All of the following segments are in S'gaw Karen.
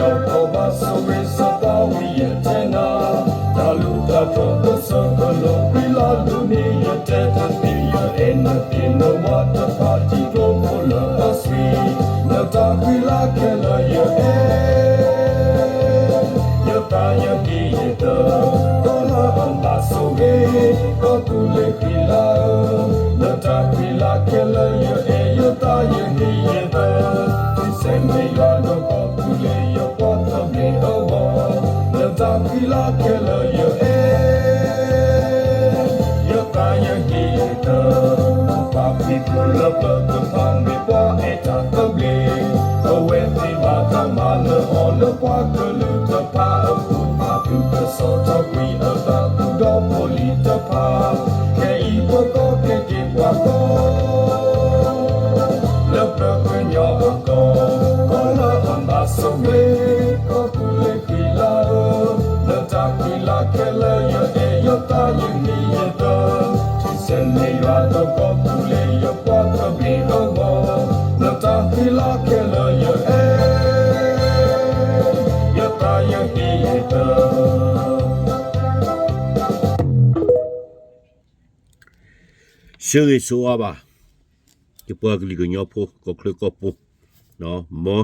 ကီၢ်ဘၣ်ဆိၣ်ဂ့ၤစီၤပၤဝံၤယတဲနၤ, တၢ်လူၢ်တၢ်ပှ့ၤကစၢၢ်ကလိၤ ပှံၤလၢလူၤန့ၣ် ယတဲတသ့ ယအဲၣ်နသ့ၣ်နဝၤတဖၣ် ထံကျိဖိလၢအဆှံ, နတၢ်ဃံလၤခဲလၢာ်ယအဲၣ် ယသးယဟ့ၣ်ယတၢၢ်, ကီၢ်လၢအဘၣ်ဆိၣ်ဂ့ၤ, ကီၢ်သူလ့ၤဃံလၤဧၢ, နတၢ်ဃံလၤခဲလၢာ်ယအဲၣ် ယသးယဟ့ၣ်ယတၢၢ်, ထူစဲးမ့ၢ်ယွၤဒီးကီၢ်သူလ့ၤ ယပှၤသဘျ့အဂီၢ်, နတၢ်ဃံလၤခဲလၢာ်ယအဲၣ် ယသးယဟ့ၣ်ယတၢၢ်, ပှၤဖံးဖုလၢပျၢၤတဖၣ် မ့ၢ်ပှၤအဲၣ်တၢ်သဘျ့, အဝဲသ့ၣ်ဘၣ်တၢ်မၤလၢအီၤ လၢပှၤကလုာ်တဖၣ်အပူၤ, ပာ်သုကစီၣ်ထီၣ်ကွံာ်အတၢ်သူၣ်ဒီဖိလံၤတဖၣ်, ခဲအံၤပကီၢ်ကဲက့ၤပှၤကီၢ် လၢပှၤကညီအကီၢ်, ကီၢ်လၢအဘၣ်ဆိၣ်ဂ့ၤ, ကီၢ်သူလ့ၤဃံလၤဧၢ, နတၢ်ဃံလၤခဲလၢာ်ယအဲၣ် ယသးယဟ့ၣ်ယတၢၢ်, ထူစဲးမ့ၢ်ယွၤဒီးကီၢ်သူလ့ၤ ယပှၤသဘျ့အဂီၢ်, နတၢ်ဃံလၤခဲလၢာ်ယအဲၣ် ယသးယဟ့ၣ်ယတၢၢ် ဆၢဂ့ၤဆၢဝါဘၣ် ယပှၤကလုာ်ကညီဖိ ကီၢ်ချၢကီၢ်ပူၤ, မ်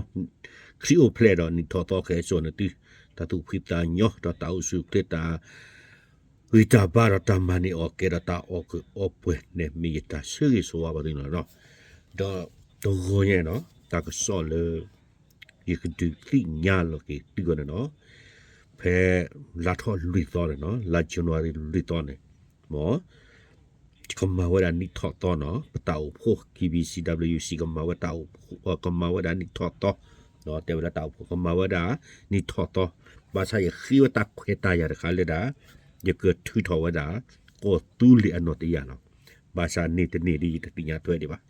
ခရံာ်အိၣ်ဖျဲၣ်ဒီးနံၣ်ထီၣ်သီခဲစိာ်န့ၣ်သု, တၢ်သူၣ်ဖှံသးညီ ဒီးတၢ်အိၣ်ဆူၣ်အိၣ်ချ့ တၢ်ဂံၢ်တၢ်ဘါဒီးတၢ်မၤန့ၢ်အီၣ်ကဲဒီးတၢ်အီၣ်ကုာ်အီပှဲၤန့ၣ် မ့ၢ်ယတၢ်ဆၢဂ့ၤဆၢဝါဘၣ်သုန့ၣ်လီၤ. ဒီးတဂီၤညါန့ၣ် တၢ်ကစီၣ်လၢ ယကဒုးသ့ၣ်ညါလီၤက့ၤသုအီၤန့ၣ်လီၤ. ဖဲလါထီၣ်လွံၢ်သီန့ၣ်လီၤ, လါ January လွံၢ်သီန့ၣ်, မ် ကမၤဝဲဒၣ်နံၣ်ထီၣ်သီန့ၣ်လီၤ, ပတၢ်အိၣ်ဖှိၣ် KBC WC ကမၤဝဲတၢ်အိၣ်ဖှိၣ်, ကမၤဝဲဒၣ်နံၣ်ထီၣ်သီ, တဲဝဲဒၣ်တၢ်အိၣ်ဖှိၣ် ကမၤဝဲဒၣ်နံၣ်ထီၣ်သီ, ဘၣ်ဆၣ်ယဃ့ဝဲတၢ်ခွဲးတၢ်ယာ်တခါလၢဒၣ် ယကထုးထီၣ်ဝဲဒၣ် ကီၢ်သူလ့ၤအနီၣ်တယၢ်လီၤ. ဘၣ်ဆၣ်န့ၣ်တန့ၢ်ဒ်ယတသ့ၣ်ညါထွဲဒံးဘၣ်.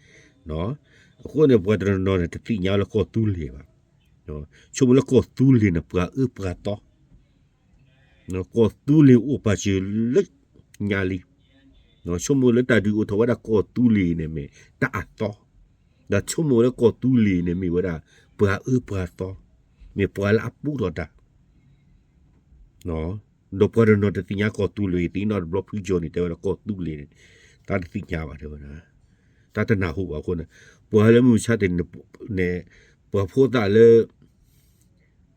အဃိန့ၣ် ပှၤတနီၤနီၤန့ၣ် တသ့ၣ်ညါလၢကီၢ်သူလ့ၤဘၣ်. ဆိကမိၣ်လၢကီၢ်သူလ့ၤန့ၣ် ပှၤအၢပှၤသီ ကီၢ်သူလ့ၤအိၣ်ပာ်စၢၤလၢညါလံ. ဆိကမိၣ်လၢတၢ်ဒုးအိၣ်ထီၣ်ဝဲဒၣ်ကီၢ်သူလ့ၤန့ၣ်မ့ၢ်တၢ်အသီ, ဒီးဆိကမိၣ်လၢကီၢ်သူလ့ၤန့ၣ်မ့ၢ်ဝဲဒၣ် ပှၤအၢပှၤသီ, မ့ၢ်ပှၤလၢအပူထီၣ်တၢ် ဒီးပှၤတနီၤတသ့ၣ်ညါကီၢ်သူလ့ၤ, သ့ၣ်နီၣ်တဘျီဖုကၠိန့ၣ် တဲဝဲဒၣ်ကီၢ်သူလ့ၤန့ၣ် တၢ်တသ့ၣ်ညါဘၣ်တဲဝဲဒၣ်, တၢ်တနၢ်ဟူဘၣ်အဃိန့ၣ်, ပှၤလၢမုၢ်မဆါတနံၤန့ၣ် ပှၤဖိသၣ်လၢ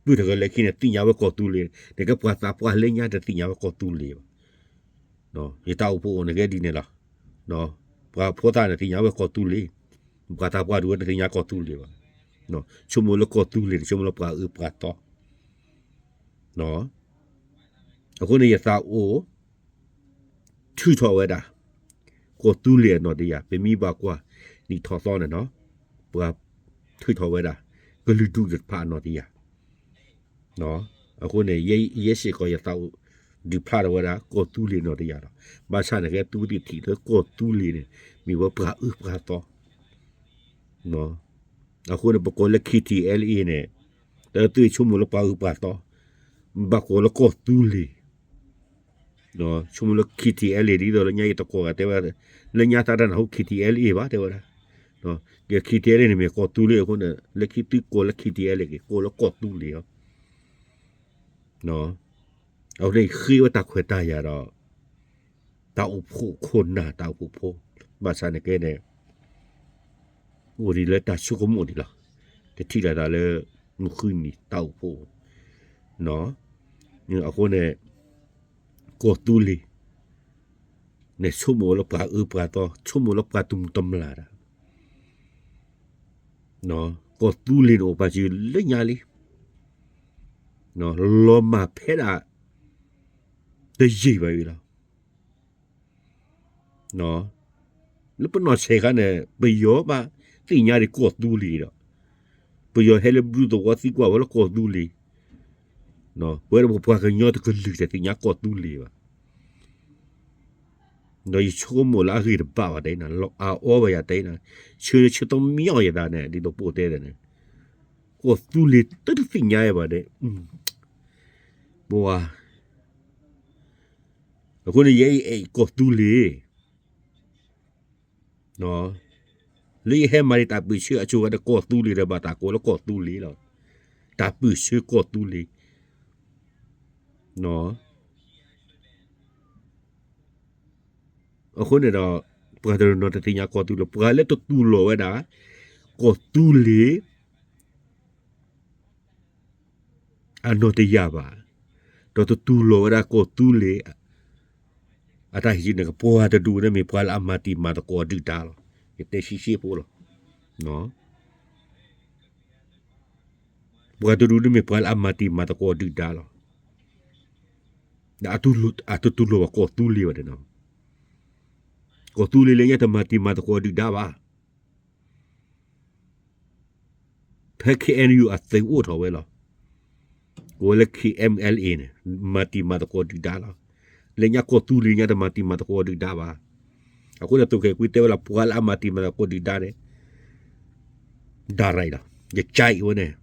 ပုၢ်တဂၤလၢခံန့ၣ် သ့ၣ်ညါဝဲကီၢ်သူလ့ၤ, နကဲပှၤသးပှၢ်လၢညါတသ့ၣ်ညါဝဲကီၢ်သူလ့ၤဘၣ်. ယတၢ်အိၣ်ဖှိၣ်အိၣ်န့ၣ်ကဲဒ်န့ၣ်လီၤ. ပှၤဖိသၣ်န့ၣ်သ့ၣ်ညါဝဲကီၢ်သူလ့ၤ, ပှၤသးပှၢ်တဝဲတသ့ၣ်ညါကီၢ်သူလ့ၤဘၣ်. ဆိကမိၣ်လၢကီၢ်သူလ့ၤန့ၣ် ဆိကမိၣ်လၢပှၤအၢပှၤသီ အဃိန့ၣ် ယသးအိၣ် ထုးထီၣ်ဝဲဒၣ် ကီၢ်သူလ့ၤအနီၣ်တယၢ်, ပမ့ၢ်ဘၣ်ကွၢ် နံၣ်ထီၣ်သီန့ၣ်လီၤ, ပှၤထုးထီၣ်ဝဲဒၣ် ကလုာ်ဒူၣ်သ့ၣ်တဖၣ်အနီၣ်တယၢ်. အဃိန့ၣ် ယဲစ့ၢ်ကီးယသးအိၣ် ဒုးဖျါထီၣ်ဝဲဒၣ် ကီၢ်သူလ့ၤနီၣ်တယၢ်လီၤ. ဘၣ်ဆၣ်န့ၣ် ကဲသုဝဲသ့ၣ်ထံၣ်လၢကီၢ်သူလ့ၤန့ၣ် မ့ၢ်ဝဲပှၤအၢပှၤသီ အဃိန့ၣ် ပကိးလၢ KTLA န့ၣ် တၢ်သုဆိကမိၣ်လၢပှၤအၢပှၤသီ, ဘၣ်ကိးလၢကီၢ်သူလ့ၤ, ဆိကမိၣ်လၢ KTLA ဒ်သိးလၢညါယတကိးဂၤတဲဝဲ, လၢညါသးတနၢ်ဟူ KTLA ဘၣ်တဲဝဲဒၣ်, KTLA န့ၣ်မ့ၢ်ကီၢ်သူလ့ၤအဃိန့ၣ် လၢခံသုကိးလၢ KTLA က့ၤ ကိးလၢကီၢ်သူလ့ၤလီၤ. အဃိန့ၣ် ဃ့ဝဲတၢ်ခွဲးတၢ်ယာ်ဒီး တၢ်အိၣ်ဖှိၣ်ခိၣ်နၢ်တၢ်အိၣ်ဖှိၣ်ဖိ, ဘၣ်ဆၣ်န့ၣ်ကဲန့ၣ် အိၣ်ဒံးလၢတၢ်ဆိကမိၣ်ဒံးလီၤ. တထံၣ်လိာ်သးလၢ မုၢ်ဃုနံၤတၢ်အိၣ်ဖှိၣ်, အဃိန့ၣ် ကီၢ်သူလ့ၤ န့ၣ်ဆိကမိၣ်လၢပှၤအၢပှၤသီ, ဆိကမိၣ်လၢပှၤတမုာ်တမျၢ်တၢ် ကီၢ်သူလ့ၤန့ၣ်အိၣ်ပာ်စၢၤလၢညါလံ, လီၤမၢ်ဖဲဒၣ် တယံာ်ဘၣ်အံၤလီၤ. လၢပနီၢ်ဆဲးခါန့ၣ် ပယီၤဘၣ်သ့ၣ်ညါဒံးကီၢ်သူလ့ၤဒီး ပယီၤဟဲလၢဘျုးသဝီသံကွၢ်ဝဲလၢကီၢ်သူလ့ၤ, ပဝဲဒၣ်ပပှၤကညီတကလုာ်တသ့ၣ်ညါကီၢ်သူလ့ၤဘၣ်. ဒီးယဆိကမိၣ်လၢအဂ့ၢ်တဘၣ်ဘၣ်တဲနၤ, လီၤအါအီဘၣ်ယၤတဲနၤ, ဆၢဆၢတမံၤအီၣ်ယသးန့ၣ် ဒ်သိးပအိၣ်တဲဒၣ်န့ၣ်, ကီၢ်သူလ့ၤတတသ့ၣ်ညါဘၣ်ဒဲး, ပဝဲ အဃိန့ၣ် ယဲယအဲၣ်ကီၢ်သူလ့ၤ, လၢယဟဲမၤဒံးတၢ်ပၢဆှၢအစိၤဂၤဒီးကီၢ်သူလ့ၤဒီး ဘၣ်တၢ်ကိးလၢကီၢ်သူလ့ၤလီၤ. တၢ်ပၢၢ်ဆၢကီၢ်သူလ့ၤ အဃိန့ၣ်ဒီး ပှၤတနီၤတသ့ၣ်ညါကီၢ်သူလ့ၤ ပှၤလၢတတူၢ်လိာ်ဝဲဒၣ် ကီၢ်သူလ့ၤ အနီၢ်တယၢ်ဘၣ်, ဒီးတတူၢ်လိာ်ဝဲဒၣ်ကီၢ်သူလ့ၤ အတၢ်ဟံးန့ၢ်ကပှၤတဒူၣ်န့ၣ်မ့ၢ်ပှၤလၢအမၤတံၤမၤသကိးဒုၣ်ဒါလီၤ. ယတဲရှဲရှဲဖိလီၤ. ပှၤတဒူၣ်န့ၣ်မ့ၢ်ပှၤလၢအမၤတံၤမၤသကိးဒုၣ်ဒါလီၤ. ဒီးအတတူၢ်လိာ်ဘၣ်ကီၢ်သူလ့ၤဘၣ်န့ၣ်နီၤ. ကီၢ်သူလ့ၤလၢညါတမၤတံၤမၤသကိးဒုၣ်ဒါဘၣ်. ဖဲ ခ့ၣ်အဲၣ်ယူၣ် အသုးအိၣ်ထီၣ်ဝဲလီၤ. အဝဲလၢ ခ့ၣ်အဲၣ်အလ်အ့ န့ၣ် မၤတံၤမၤသကိးဒုၣ်ဒါလီၤ. လၢညါကီၢ်သူလ့ၤညါတမၤတံၤမၤသကိးဒုၣ်ဒါဘၣ်. အဃိန့ၣ် သုးခ့ၣ်ကွံတဲဝဲလၢ ပှၤလၢအမၤတံၤမၤသကိးဒုၣ်ဒါန့ၣ် ဒၣ်ရၤအံၤလီၤ. ယကဲအံၤဝဲန့ၣ်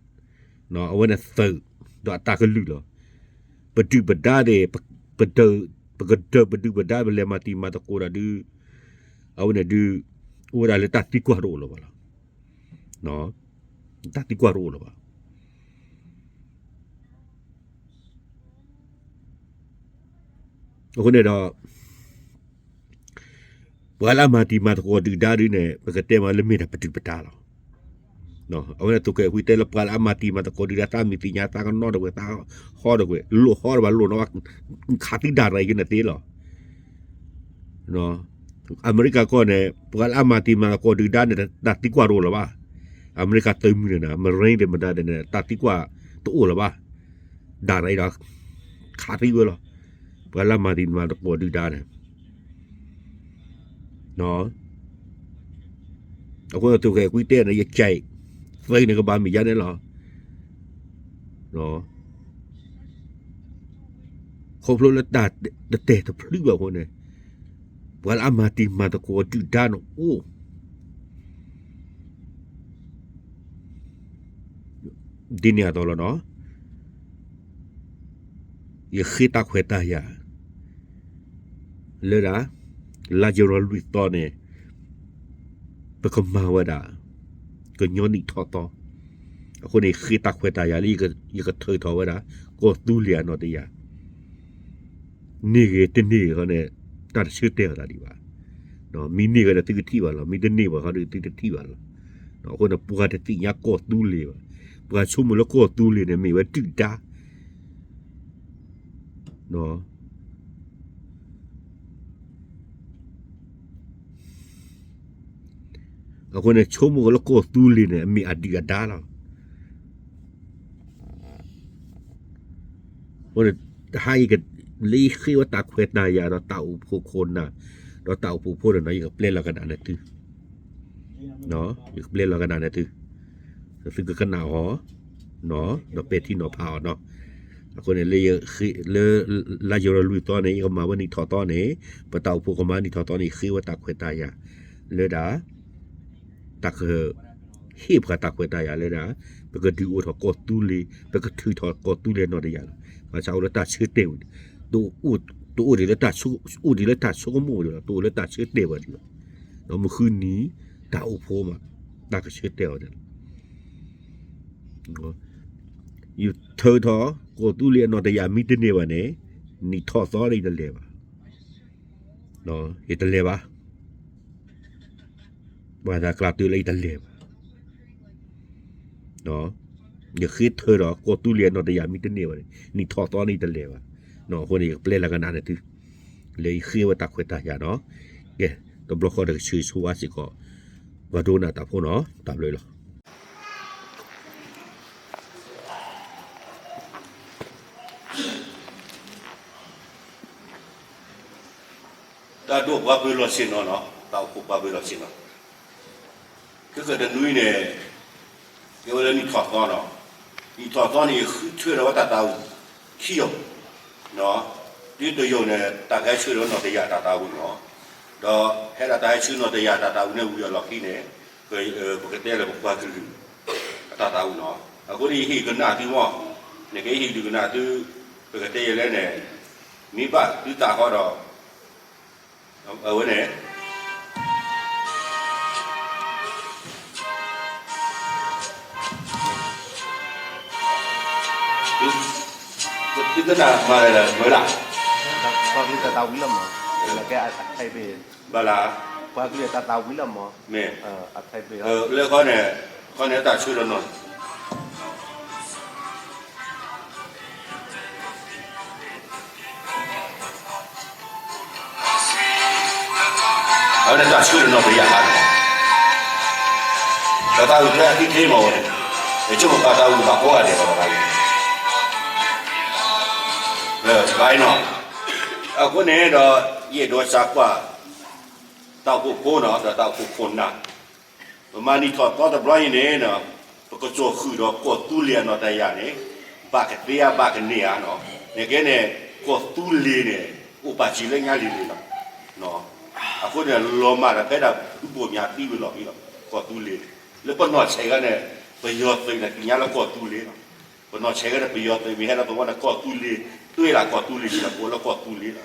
အဝဲန့ၣ်သုး ဒီးအတၢ်ကလုၢ်လီၤ. ပဒုၣ်ပဒါန့ၣ် ပ ပကဒၢးပဒုၣ်ပဒါ ပလဲၤမၤတံၤမၤသကိးဒီးဒုး အဝဲန့ၣ်ဒုး အိၣ်ဝဲဒၣ်လၢတၢ်သံကွၢ်တအိၣ်လၢၤဘၣ်လီၤ. တၢ်သံကွၢ်တအိၣ်လၢၤဘၣ်. အဃိန့ၣ်ဒီး ပှၤလၢအမၤတံၤမၤသကိးဒုၣ်ဒါဒုးန့ၣ် ပကတဲမ့ၢ်လၢမ့ၢ်ဒၣ်ပဒုၣ်ပဒါလီၤ. အဝဲန့ၣ် သုးခ့ၣ်ကွံတဲလၢ ပှၤလၢအမၤတံၤမၤသကိးဒုၣ်ဒါ သးမုၢ်သ့ၣ်ညါ သးကနီတဝဲ သးဟီတဝဲ လိၣ်ဟီတဘၣ် လိၣ်နီၣ်ဘၣ် ခးသံဒၣ်ရၤအံၤက့ၤန့ၣ်သ့လီၤ. အမဲရကၤကီၢ်န့ၣ် ပှၤလၢအမၤတံၤမၤသကိးဒုၣ်ဒါန့ၣ် တၢ်သံကွၢ်တအိၣ်လၢၤဘၣ်. အမဲရကၤသုးမုၢ်န့ၣ် Marine သ့ၣ်မတၤဒဲးန့ၣ် တၢ်သံကွၢ်တအိၣ်လၢၤဘၣ်. ဒၣ်ရၤအံၤဒီး ခးသံဝဲလီၤ. ပှၤလၢအမၤတံၤမၤသကိးဒုၣ်ဒါန့ၣ် အဃိန့ၣ် သုးခ့ၣ်ကွံတဲန့ၣ် ယကဲအံၤ သုးန့ၣ်ကဘၣ်မ့ၢ်ယါန့ၣ်လီၤ. ခီဖျိလၢတၢ်တတဲာ်တဖျုးဘၣ်အဃိန့ၣ် ပှၤလၢအမၤတံၤမၤသကိးဒုၣ်ဒါန့ၣ်အိၣ် ဒ်န့ၣ်အသိးလီၤနီၤ. ယဃ့တၢ်ခွဲးတၢ်ယာ် လၢဒၣ် လါယရူၤလွံၢ်သီန့ၣ် ပကမၤဝဲဒၣ် ကညီနံၣ်ထီၣ်သီ. အဃိန့ၣ် ယဃ့တၢ်ခွဲးတၢ်ယာ်လၢ ယကထုးထီၣ်ဝဲဒၣ် ကီၢ်သူလ့ၤအနီၢ်တယၢ် န့ၢ်ဂ့ၤတန့ၢ်ဂ့ၤဃီန့ၣ် တၢ်တဆၢတဲာ်အီၤတၢ်ဒံးဘၣ်. မ့ၢ်န့ၢ်ဂ့ၤဒီးသုကထံၣ်ဘၣ်လီၤ. မ့ၢ်တန့ၢ်ဘၣ်ဃီဒီးသုတထံၣ်ဘၣ်လီၤ. အဃိန့ၣ် ပှၤတသ့ၣ်ညါကီၢ်သူလ့ၤဘၣ်. ပှၤဆိကမိၣ်လၢကီၢ်သူလ့ၤန့ၣ် မ့ၢ်ဝဲဒုၣ်ဒါ အဃိန့ၣ် ဆိကမိၣ်လၢကီၢ်သူလ့ၤန့ၣ် အမ့ၢ်အဒုၣ်အဒါလီၤ. အဃိန့ၣ် တဟါအံၤ လၢယဃ့ဝဲတၢ်ခွဲးတၢ်ယာ်ဒီးတၢ်အိၣ်ဖှိၣ်ခိၣ်နၢ် ဒီးတၢ်အိၣ်ဖှိၣ်ဖိန့ၣ်နီၤ ယကပျဲလီၤကနၣ်န့ၢ်သု ယကပျဲလီၤကနၣ်န့ၢ်သု သုကကနၣ်အီၤ ဒီးပဲာ်ထံနီၤဖးအီၤနီၤ. အဃိန့ၣ် လၢ လၢယရူၤလွံၢ်သီန့ၣ် ယကမၤဝဲနံၣ်ထီၣ်သီန့ၣ် ပတၢ်အိၣ်ဖှိၣ်ကမၤနံၣ်ထီၣ်သီန့ၣ် ယဃ့ဝဲတၢ်ခွဲးတၢ်ယာ် လၢဒၣ် တၢ်က ဟ့ၣ်ပှၤတၢ်ခွဲးတၢ်ယာ်လၢဒၣ် ပကဒုးအိၣ်ထီၣ်ကီၢ်သူလ့ၤ ပကထုးထီၣ်ကီၢ်သူလ့ၤနီၢ်တယၢ်လီၤ. ဘၣ်ဆၣ်အိၣ်လၢတၢ်ဆၢတဲာ်ဝဲ တအိၣ်ဒံးလၢတၢ်ဆိကမိၣ်ဝဲဒံးလီၤ. တအိၣ်လၢတၢ်ဆၢတဲာ်ဝဲဒံးလီၤ. ဒီးမုၢ်ဃုနံၤ တၢ်အိၣ်ဖှိၣ်မး တၢ်ကဆၢတဲာ်ဝဲဒၣ်လီၤ. ယထုးထီၣ်ကီၢ်သူလ့ၤအနီၢ်တယၢ်မ့ၢ်တန့ၢ်ဘၣ်န့ၣ် နံၣ်ထီၣ်သီန့ၣ် ယတလဲၤဘၣ်. ယတလဲၤဘၣ်. ဘၣ်သးကျါတုၤလၢယတလဲၤဘၣ်. ယဃ့ထုးဒီးကီၢ်သူလ့ၤအနီၢ်တယၢ်မ့ၢ်တန့ၢ်ဘၣ်န့ၣ် နံၣ်ထီၣ်သီန့ၣ်ယတလဲၤဘၣ်. အဃိန့ၣ် ယကပျဲလီၤကနၣ်န့ၢ်သု လၢယဃ့ဝဲတၢ်ခွဲးတၢ်ယာ်နီၤ. ကဲ တဘျီဃီဒီးကဆၢဂ့ၤဆၢဝါစ့ၢ်ကီး ပှၤဒိကနၣ်တၢ်ဖိနီၤ. တၢ်ဘျုးလီၤ. တၢ်ဒိၣ်ပှၤပၢၤလီၢ်ဆ့ၣ်နီၤနီၤ, တၢ်အိၣ်ဖှိၣ်ပှၤပၢၤလီၢ်ဆ့ၣ်နီၤ, ခဲကနွံန့ၣ် ကဲဝဲလၢနံၣ်ထီၣ်သီနီၤ, နံၣ်ထီၣ်သီန့ၣ် ယဃုထၢထီၣ်ဝဲတၢ်သးဝံၣ်ခံယုၢ်, တုၤတယုၢ်န့ၣ် တၢ်ကဟဲဆှၢဒီးနီၢ်တယၢ်တၢ်သးဝံၣ်နီၤ, ဒီးဟဲဒၣ်တၢ်ဟဲဆှၢနီၢ်တယၢ်တၢ်သးဝံၣ်န့ၣ်ဝံၤအလီၢ်ခံန့ၣ် ပကတဲလၢပပှၤကလုာ်အတၢ်သးဝံၣ်နီၤ, အဃိန့ၣ် ယဟ့ၣ်ကနၣ်သုမီၢ်, နကဟ့ၣ်ဒုးကနၣ်သု, ပကတဲယဲလဲၣ်န့ၣ်, မ့ၢ်ဘၣ်သုသးဃီဒီး အဝဲန့ၣ် သုကနၣ်မၤလဲၣ်မုၢ်လၢ်, ပှၤကလုာ်တၢ်သးဝံၣ်လီၤမး, လၢကဲအထဲဘ့ၣ်, ဘၣ်လၢ, ပှၤကလုာ်တၢ်သးဝံၣ်လီၤမး, မ့ၢ်, အထဲဘ့ၣ်, လၢခီန့ၣ်, ခီန့ၣ်တၢ်ဆၢတနီၤ အဝဲန့ၣ်တၢ်ဆၢတနီၤပယၢ်ဟးန့ၣ်, ပသးဝံၣ်ဖဲအသံချ့မးဝဲန့ၣ်, ယဆိကမိၣ်ပသးဝံၣ်ဘၣ်ကိးဂၤဒဲးလီၤ, ပသးဝံၣ်, ဘၣ်နီၤ, အဃိန့ၣ်ဒီး ယအဲၣ်ဒိးစးကွၢ် တၢ်အိၣ်ဖှိၣ်ဖိနီၤ ဒီးတၢ်အိၣ်ဖှိၣ်ခိၣ်နၢ် ပမၤနံၣ်ထီၣ်သီတဘျီအံၤန့ၣ်, ပကစိာ်ဃုာ်ဒီးကီၢ်သူလ့ၤအနီၢ်တယၢ်န့ၣ်, ဘၣ်ကသ့ဧါဘၣ်ကန့ၢ်ဧါနီၤ, နကဲန့ၣ်, ကီၢ်သူလ့ၤန့ၣ်, အိၣ်ပာ်စၢၤလၢညါလံၤလံၤလီၤ. အဃိန့ၣ် လီၤမၢ်ဒီးဖဲဒၣ်ဒူဘိၣ်မၠးသံဝံၤလီၤလီၤ, ကီၢ်သူလ့ၤ, လၢပနီၢ်ဆဲးဂၤန့ၣ်, ပယီၤသုးန့ၣ်သ့ၣ်ညါလၢကီၢ်သူလ့ၤလီၤ. ပနီၢ်ဆဲးဂၤန့ၣ် ပယီၤသုးမ့ၢ်ဟဲလီၤသဝီန့ၣ် ကီၢ်သူလ့ၤ, တ့ၢ်လၢကီၢ်သူလ့ၤန့ၣ် ပအိၣ်လၢကီၢ်သူလ့ၤလီၤ.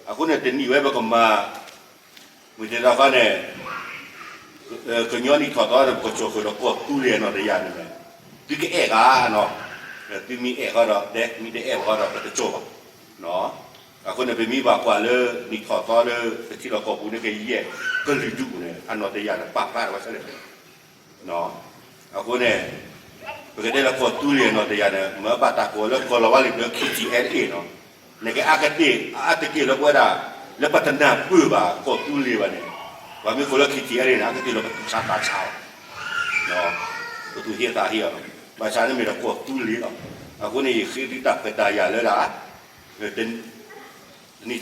အဃိန့ၣ် တနံၣ်ဝဲပကမၤ မ့ၢ်တဲတၢ်ခီန့ၣ်, ကညီနံၣ်ထီၣ်သီန့ၣ် ပကစိာ်ဃုာ်ဒီးကီၢ်သူလ့ၤအနီၢ်တယၢ်န့ၣ်, သုကအဲၣ်ဂၤနီၤ, သုမ့ၢ်အဲၣ်ဃီဒီးတဲ, မ့ၢ်တအဲၣ်ဃီဒီးပတစိာ်ဘၣ်. အဃိန့ၣ် ပမ့ၢ်ဘၣ်ကွၢ်လၢနံၣ်ထီၣ်သီလၢ ပထံလီၢ်ကီၢ်ပူၤန့ၣ် ကယဲၢ်ကလုာ်ဒူၣ်န့ၣ် အနီၢ်တယၢ်န့ၣ် ပာ်ဖျါထီၣ်ဝဲဆၢန့ၣ် အဃိန့ၣ်, ပကတဲလၢကီၢ်သူလ့ၤအနီၢ်တယၢ်န့ၣ် မ့ၢ်ဘၣ်တၢ်ကိးလၢကီၢ်လီၤဝါလံာ်ဘျၢ K T L A နီၤ, နကဲအါကတ့ၢ် အါတက့ၢ်လၢပဝဲဒၣ် လၢပတနၢ်ပၢၢ်ဘၣ်ကီၢ်သူလ့ၤဘၣ်န့ၣ်, ပှၤမ့ၢ်ကိးလၢ K T L A န့ၣ် အါကတ့ၢ်လၢပသူၣ်ဆါသးဆါအီၤ, ပသူၣ်ဟ့သးဟ့အီၤ, ဘၣ်ဆၣ်န့ၣ်မ့ၢ်ဒီးကီၢ်သူလ့ၤလီၤ. အဃိန့ၣ် ယဃ့သုတၢ်ခွဲးတၢ်ယာ်လၢဒၣ် နံၣ်ထီၣ်သီ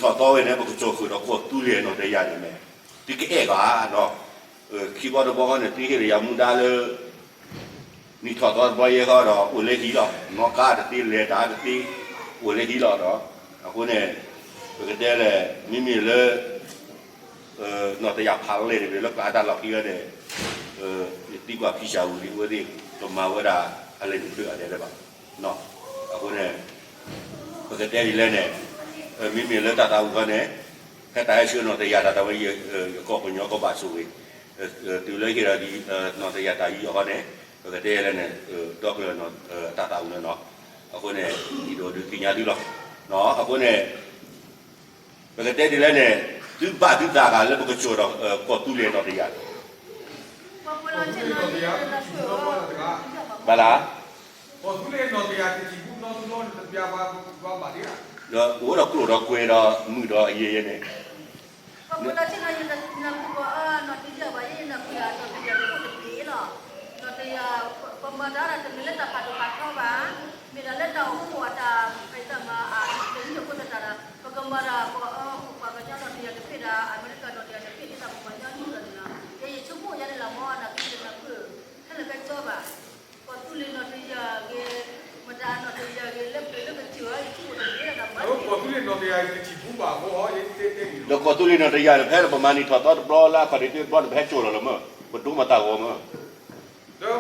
ဝဲန့ၣ် ပကစိာ်ဃုာ်ဒီးကီၢ်သူလ့ၤအနီၢ်တယၢ်န့ၣ်မ့ၢ်, သုကအဲၣ်ဘၣ်နီၤ, ခံဘီတဘီဃီန့ၣ် သုဟ့ၣ်လီၤယၤမူဒါလၢ နံၣ်ထီၣ်သီတဘီယဲဃီဒီး အိၣ်လၢဟံၣ်လီၤ, နီၣ်ကါတသ့ လဲၤတၢ်တသ့, အိၣ်လၢဟံၣ်လီၤဒီး, အဃိန့ၣ် ပကတဲလဲၣ် မ့မ့ၢ်လၢ နီၢ်တယၢ်ဖးလဲၢ်န့ၣ် လၢကျါတၢ်လီၢ်ခံဝဲန့ၣ် ယသံကွၢ်ဖံစၢ်ဝံၤလံ အဝဲသ့ၣ် ကမၤဝဲဒၣ်အလဲၤနုာ်ဖျၢၣ်အဒဲးလၢၤဘၣ်. အဃိန့ၣ် ပကတဲဒ်လဲၣ်န့ၣ်, မ့မ့ၢ်လၢတၢ်သးဝံၣ်ဃီန့ၣ်, ဖဲတၢ်ဟဲဆှၢနီၢ်တယၢ်တၢ်တဝဲ ယကီၢ်ပညီကီၢ်ဘၣ်ဆိၣ်ဂ့ၤ, တုၤလၢဟ့ၣ်ဒီးနီၢ်တယၢ်တၢ်ယူးယီၣ်ဃီန့ၣ်, ပကတဲလဲၣ်န့ၣ်, ဒီကလုာ်တၢ်သးဝံၣ်န့ၣ်နီၤ, အဃိန့ၣ် ယဒိးဒုးသ့ၣ်ညါသုလီၤ. အဃိန့ၣ် ပကတဲဒ်လဲၣ်န့ၣ်, သုဘၣ်သုသးဂၤလၢပကစိာ်ဒီး ကီၢ်သူလ့ၤနီၢ်တယၢ်, ဘၣ်လၢ ဒီးအိၣ်ဒီးကျိာ်ဒီးကွဲၤဒီးမုာ်ဒီးအယဲၢ်ယဲၢ်န့ၣ် ပှၤမၤတၢ်ဒီးတမ့ၢ်လၢတၢ်ဖးဒိၣ်ဖးထီဘၣ်, မ့ၢ်ဒီးလၢတၢ်အိၣ်ဖှိၣ်အတၢ်မ့ၢ်တၢ်တီ, မ့ၢ်ဒီးလၢတၢ်အိၣ်ဖှိၣ်အတၢ်မၤအတၢ်မၤအတၢ်မၤဖိသတးဒီး ပကမၤဒီးပှၤကညီနီၢ်တယၢ်တဘ့ၣ်ဒီး အမဲရကၤနီၢ်တယၢ်တဘ့ၣ်ဒ်သိးပှၤကညီနုာ်လီၤန့ၣ်လီၤ. ယဲယဆိကမိၣ်ယဲန့ၣ်လီၤမ့ၢ် နၢ်ကံတနၢ်ပၢၢ် ဟဲလၢကၠီဘၣ်, ကီၢ်သူလ့ၤနီၢ်တယၢ်ဂ့ၤ, မတၤနီၢ်တယၢ်ဂ့ၤ လၢပျၢၤလၢကစၢၢ်အီၤ ယဆိကမိၣ်တမ့ၢ်လၢတၢ်မၤ ကီၢ်သူလ့ၤနီၢ်တယၢ် ယတထံၣ်ဘူးဘၣ်အဃိ ယတဲတဲန့ၣ်လီၤ. ဒီးကီၢ်သူလ့ၤနီၢ်တယၢ်န့ၣ် ဖဲပမၤနံၣ်ထီၣ်သီတဘျီလၢအခီၣ်ဒ့တဘျီန့ၣ် ပဟဲစိာ်လီၤလီၤမ့ၢ်, ပဒိမၤတၢ်ဂီၤမ့ၢ်, ဒီး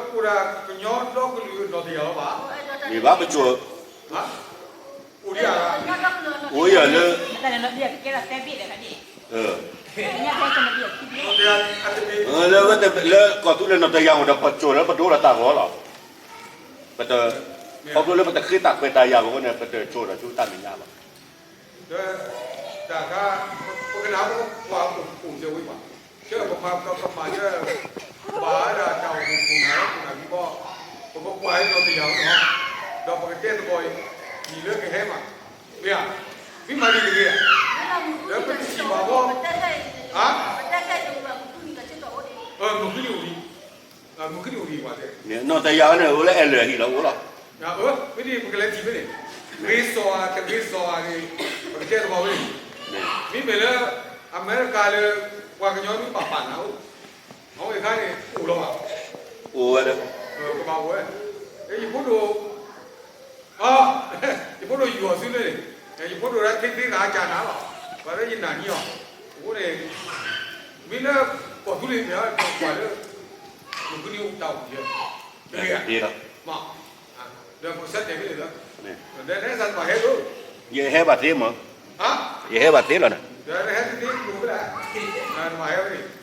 အိၣ်ဒၣ်ကညီဒီကလုာ်နီၢ်တယၢ်လီၤဘၣ်, မ့ၢ်ဘၣ်ပစိာ် အိၣ်ဒံးဧါ, အိၣ်ယၤလၢ လၢကီၢ်သူလ့ၤနီၢ်တယၢ်အိၣ်ဒီးပစိာ်လၢပဒိလီၤတၢ်ဂီၤလီၤ. ပတ, ခီဖျိလၢပတဃ့တၢ်ခွဲးတၢ်ယာ်ဘၣ်အဃိန့ၣ် ပတစိာ်ဒီးဆူတၢ်မဲာ်ညါဘၣ်. ဒီးတၢ်ခါ ပကနၣ်ပကကွၢ်အိၣ်အိၣ်စဲဝဲဘၣ်, ကပမၤကမၣ်ယဲ ဘၣ်ဝဲဒၣ်တၢ်အိၣ်ဖှိၣ်ခိၣ်နၢ်လၢခိၣ်နၢ်မံၤဘီ, ပကကွၢ်အံၤနီၢ်တယၢ်လီၤ, ဒီးပကတဲသကိးအံၤ မံၤလၢကဟဲမး, မ့ၢ်ဧါ, မ့ၢ်မၤဒ်တဂ့ၤဧါ, ဒီးပတထံၣ်ဘၣ်ဘီ, ဧါ, မုၢ်ဃုနံၤအိၣ်လံ, မုၢ်ဃုနံၤအိၣ်လံ, မုၢ်ဃုနံၤအိၣ်လံ, ပှၤတဲ, နီၢ်တယၢ်န့ၣ် အိၣ်လၢအဲၣ်လၢာ်ဟံၣ်လီၤအိၣ်လီၤ, မ့ၢ်ဒ်ပကလဲၤထံၣ်ဖဲန့ၣ်, ဂ့ၤစီၤဧါ တဂ့ၤစီၤဧါန့ၣ်, ပကတဲသကိးဝဲန့ၣ်, မ့မ့ၢ်လၢ အမဲရကၤလၢ ပှၤကညီမ့ၢ်ဘၣ်ပာ်နၤအိၣ်, အဝဲအခါန့ၣ် အိၣ်လီၤဘၣ်, အိၣ်ဝဲလၢ, ကဘၣ်အိၣ်ဝဲ, ယဖိဒိၣ် ယဖိဒိၣ်ယူၤအီၤစုန့ၣ်, ယဖိဒိၣ်လၢထ့သ့ဂၤကနၤလီၤ, ပှၤလၢယနာ်န့ၢ်အီၤ, အဃိန့ၣ်, မ့ၢ်လၢကီၢ်သူလ့ၤမ့ၢ်အီၤ ပှၤလၢ မုၢ်ဃုနံၤအိၣ်တၢ်အိၣ်ယဲ, တဂ့ၤ, ဒီးပကဆၢတဲာ်ဖဲန့ၣ်လီၤ, ဒီးနဟဲစၢ်တဘၣ်ဟဲလီၤ, ယဟဲဘၣ်သ့မး, ယဟဲဘၣ်သ့လီၤန့ၣ်, ဒီးနဟဲသ့သ့ကျိၤဖဲလဲၣ်, တဘၣ်ဟဲဖဲန့ၣ်